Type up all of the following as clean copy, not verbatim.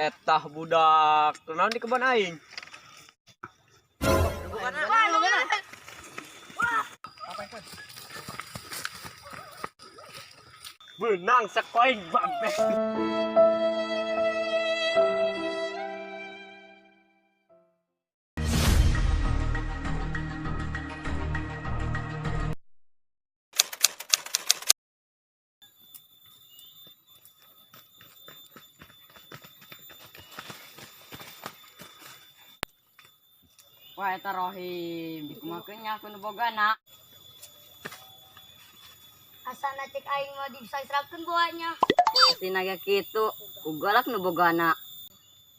Etah budak. Kunaon di kebon aing? Benang sekoing babe. Wah, eta Rohim, dikumakeun nya ku nu bogana. Asana cek aing mah disangsrakeun buahnya. Pasti naga kitu, ugalak nu bogana.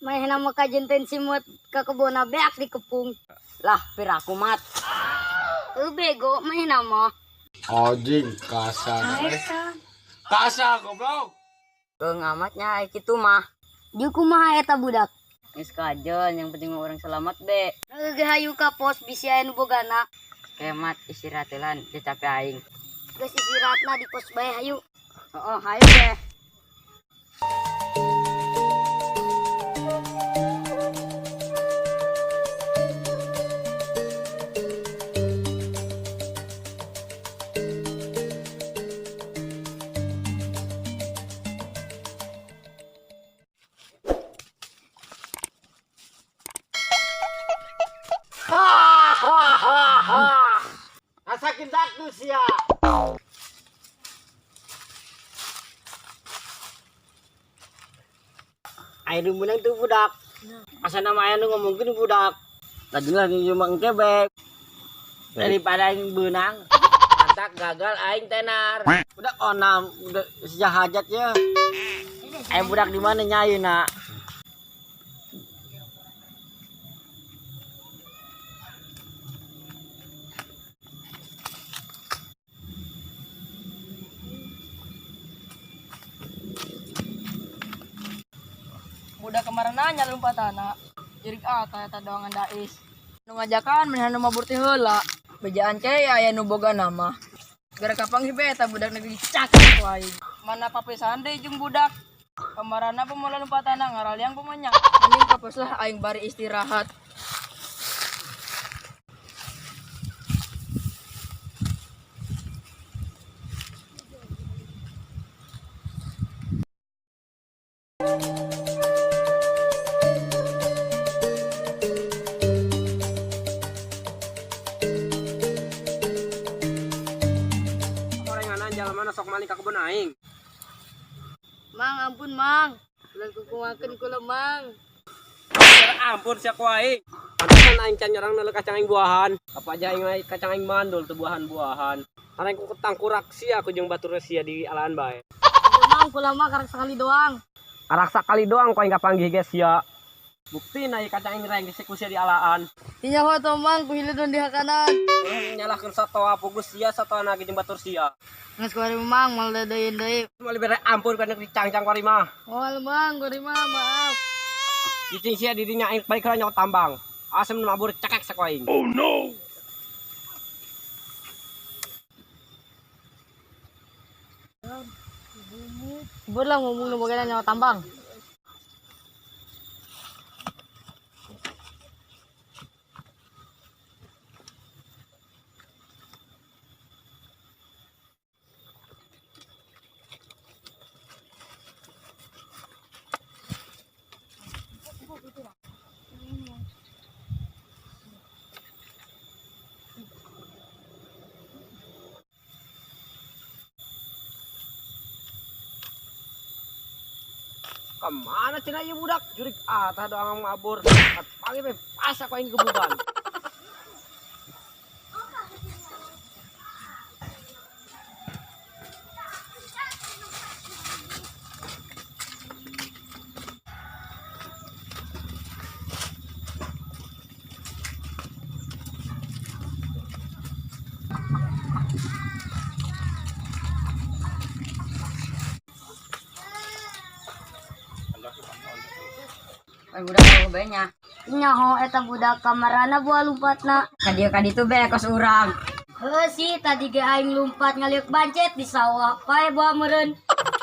Manehna mah kajenten simut ka kebonna beak dikepung. Lah, piraku mat. Heuh bego manehna mah. Anjing kasar. Kasar goblok. Keung amatnya ai kitu mah. Jeung kumaha eta budak? Geus kajen, yang penting mah urang selamat be. Geus hayu ka pos bisi aya nu bogana. Kemat istirahat heula, geus capek aing. Geus istirahatna di pos bae hayu. Oh, hayu be. Asa kindak sia. Aing nu meunang tuh budak. Asa nama aya nu ngomongkeun budak. Lagi lagi cuma engkebek. Daripada aing beunang. Mantak gagal aing tenar. Budak onam, udah sejak hajat ya. Aing budak di mana nyai nak? Budak kemarin nanya lompatana. Jurig ata eta doangan dais. Nu ngajakan menihan nu mabur ti heula. Bejaan cai aya nu boga nama. Gara kapanggih be eta budak negeri cakep ku aing. Mana papisahan deui jeung budak. Kamarana pemula lompatana ngaraliang pemanya. Mending kapos lah aing bari istirahat. Orenganan jalan mana sok maling ka kebon aing. Mang ampun mang. Ulah kukumakeun kula mang. Ampun sia ku aing. Pantesan aing can nyerang neuleuh kacang aing buahan. Apa aja aing mah kacang aing mandul teu buahan-buahan. Areng ku ketangkurak sia ku jeung batur sia di alaan bae. Aduh, mang kula mah karak sekali doang. Karak sakali doang ku aing kapanggih ge sia. Bukti na kacang aing reng ku sia di alaan. Tinyaho atuh mang ku hileudon di hakanan. Ulah nyalahkeun satoa pugus sia satoa na jeung batur sia. Geus kuari mang moal deudeuin deui. Moal bere ampun kana dicangcang ku ari mah. Moal mang kuari mah maaf. Cicing sia di dinya aing balik heula nyok tambang. Asem nu mabur cekek saku aing. Bur lah ngomong nu bogana nyawa tambang. Kemana cenah ieu budak? Jurig atah doang mabur. Panggil be pas aku aing gebugan. Wah, budak eueuh bae nya. Nyaho eta budak kamarana buah lompatna. Ka dieu ka ditu be kos urang. Heuh sih tadi ge aing lompat ngaliuk bancet di sawah pae buah meureun.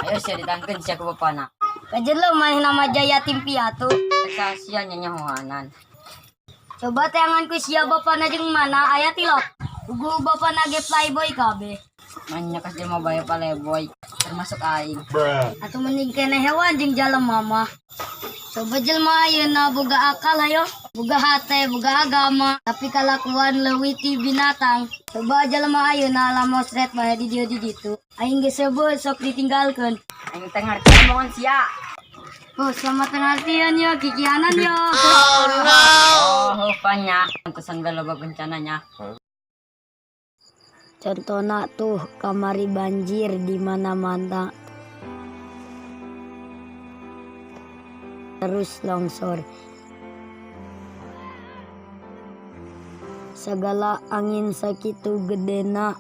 Ayo sia ditangkeun sia ku bapana. Kajen lo manehna mah yatim piatu. Rek sia nyanyahoanan. Coba teangan ku sia bapana jeung mana aya tilok. Ugu bapana ge playboy kabeh. Manya kas dia mau bayar playboy termasuk aing. Atuh mending keneh hewan jeung jalema mah. Coba jelema ayeuna boga akal hayo, boga hate, boga agama, tapi kalakuan leuwih ti binatang. Coba jelema ayeuna lamosret bae di dieu di ditu. Aing geus seubeuh sok ditinggalkeun. Aing teh ngarti omongan sia. Oh, selamat pengertian yo, kikianan yo. Oh, rupanya pantesan bae loba bencananya. Contohna tuh kamari banjir di mana-mana. Terus longsor. Segala angin sakitu gedena.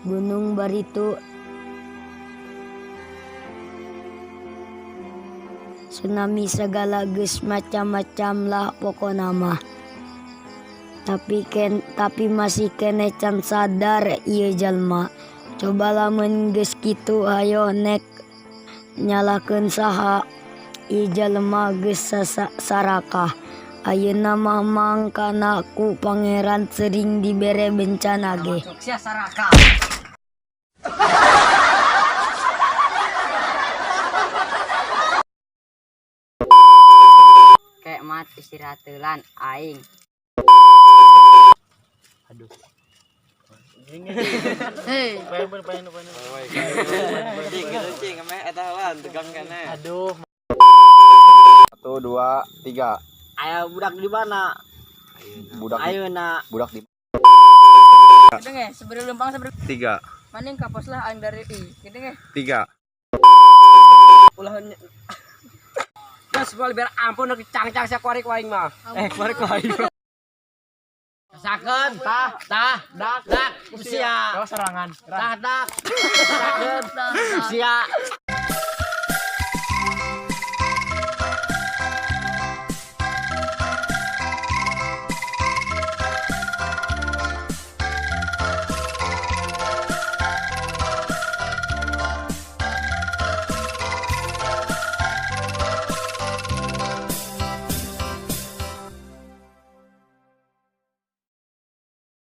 Gunung Baritu. Tsunami segala geus macam-macam lah pokona mah. Tapi masih keneh can sadar ieu jalma. Coba lamun geus kitu hayo nek nyalahkeun saha. Ieu jalma geus sarakah. Ayeuna mah mangkana ku pangeran sering dibere bencana ge. Masuk sia saraka. Kayak mat istirahat teulan aing. Hei, Aduh, 1 2 3. Aya budak di mana? Budak di, Ayeuna budak di gitu nge, seberi lempang seberi 3 maning kapos lah aing dari i. Gitu nge. 3. ulah. Geus boleh biar ampun nu cangcang sia kuari ku aing mah. Eh, kuari ku aing. Sakeun, tah, tah, dak, dak, ku sia. Serangan. Tah, dak. Sakeun, ku sia.